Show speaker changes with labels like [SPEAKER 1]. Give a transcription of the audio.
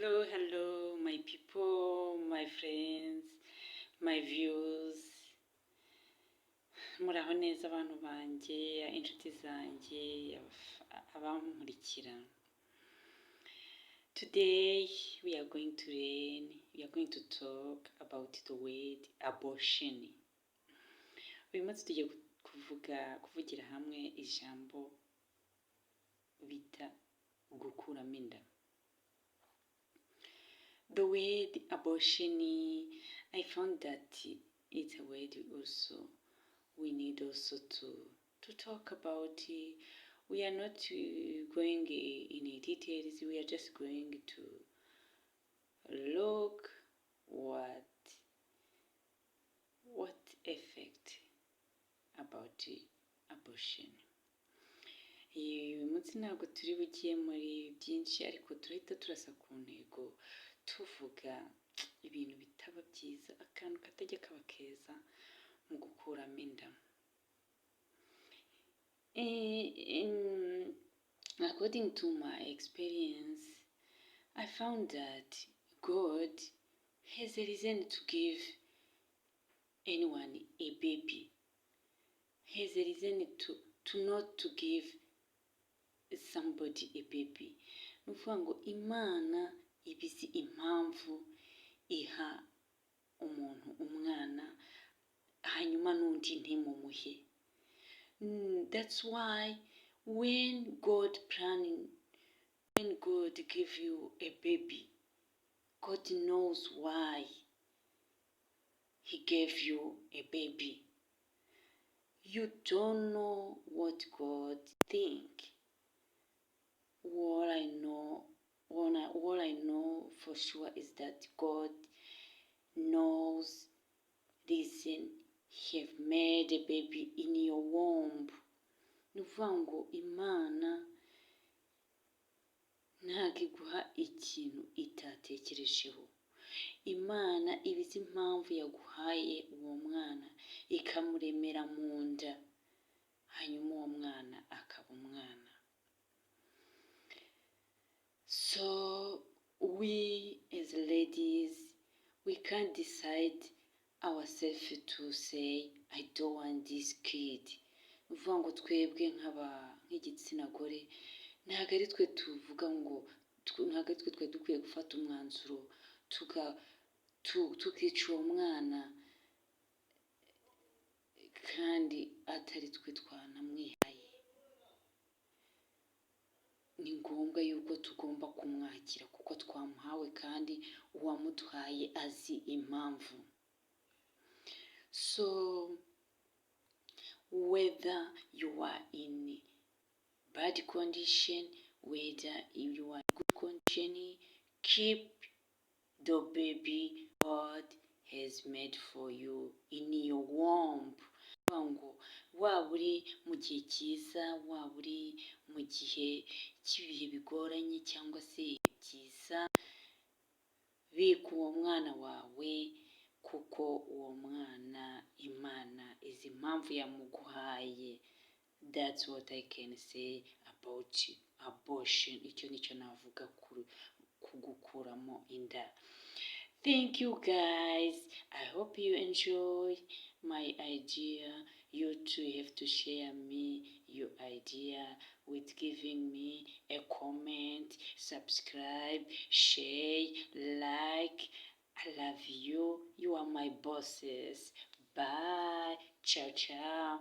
[SPEAKER 1] Hello, hello, my people, my friends, my views. Muraho neza abantu banjye, inshuti zanjye, abankurikira. Today we are going to learn, we are going to talk about the word abortion. Uyu munsi tugiye kuvuga, kuvugira hamwe ijambo bita gukuramo inda. The word abortion, I found that it's a word also we need also to talk about. We are not going in details, we are just going to look what effect about abortion. Uyu munsi ntabwo turi bugiye muri byinshi, ariko turahita turasa ku ntego, tuvuga ibintu bitaba byiza, akantu katajya kaba keza mu gukuramo inda. According to my experience, I found that God has a reason to give anyone a baby, has a reason to not to give somebody a baby. Ni ukuvuga ngo Imana iba izi impamvu iha umuntu umwana, hanyuma n'undi ntimumuhe. That's why when God planning, when God give you a baby, God knows why he gave you a baby. You don't know what God think. What I know for sure is that God knows reason he have made a baby in your womb. Ni ukuvuga ngo Imana ntabwo iguha ikintu itatekerejeho. Imana iba izi impamvu yaguhaye uwo mwana, ikamuremera mu nda, hanyuma uwo mwana akaba umwana. So we as ladies, we can't decide ourselves to say, "I don't want this kid." Ni ukuvuga ngo twebwe nk'igitsina gore, ntabwo ari twe tuvuga ngo, ntabwo ari twe twari dukwiye gufata umwanzuro tukica uwo mwana, kandi atari twe twanamwihaye. Ni ngombwa yuko tugomba kumwakira kuko twamuhawe, kandi uwamuduhaye azi impamvu. So whether you are in bad condition, whether you are in good condition, keep the baby God has made for you in your womb. Ngo waba uri mu gihe cyiza, waba uri mu gihe cy'ibihe bigoranye cyangwa se byiza, bika uwo mwana wawe, kuko uwo mwana Imana izi impamvu yamuguhaye. That's what I can say about abortion. Icyo nicyo navuga ku gukuramo inda. Thank you guys, I hope you enjoy my idea. You too have to share me your idea with giving me a comment, subscribe, share, like. I love you, you are my bosses. Bye, ciao ciao.